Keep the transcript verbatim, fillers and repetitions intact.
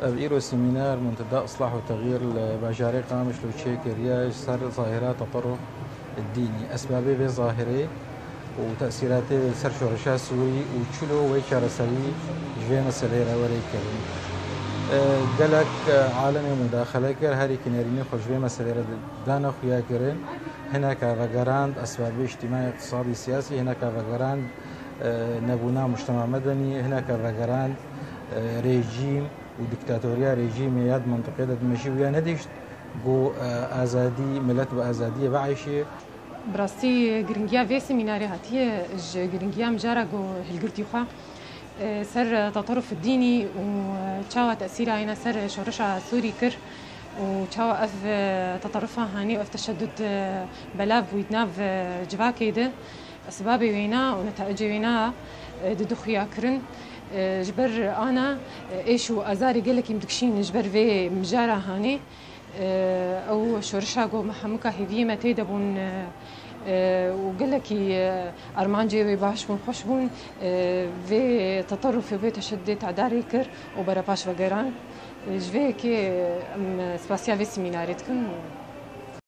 Ev îro semîner Muntada Islah û Texyîr li bajarê Qamişlo çêkiriye ji ser zahîra teterruf dînî, esbabê vê zahîrê û tesîratê li ser şoreşa Sûrî û çilo wê çareserî ji vê meseleyê re were kirin. E, gelek, e, alemê mudaxele kir, herî ki nerînê xwe ji vê meseleyê re dane xuya kirin. Hineka vegerand esbabê îctîmaî, îqtisadî, siyasî, hineka vegerand, e, nebûna mujtema medenî, hineka vegerand, e, rejîm û dîktatoriya rejîmê ya di mintiqê de dimejî wîya nedihişt ku, e, azadî, milet bi azadiyê bieyşê. Bi rastî giringiya vê semînarê hatiye ji giringiya mijara ku hilgirtî xwe, e, ser teterruf dînî û, e, çawa tesîra wîna ser şoreşa Sûrî kir û çawa ev, e, teterrufa hanî û ev teşeddud, e, belav bûyî di nav, e, civakê de. Esbabê wêna û netayicê wêna, e, dide xuyakirin. E, ji ber ana, e, êş û azarê gelekî em dikişînin ji ber vê mijara hanê. E, ew şoreşa ku me hemûka hêviyê me tê de bûn, e, e, û gelekî, e, armancê wê baş bûn, xweş bûn, e, vê teterrufê, vê teşedudê tedarê kir û berepaş vegeran. E, ji vê yekê em spasiya vê semînarê dikin.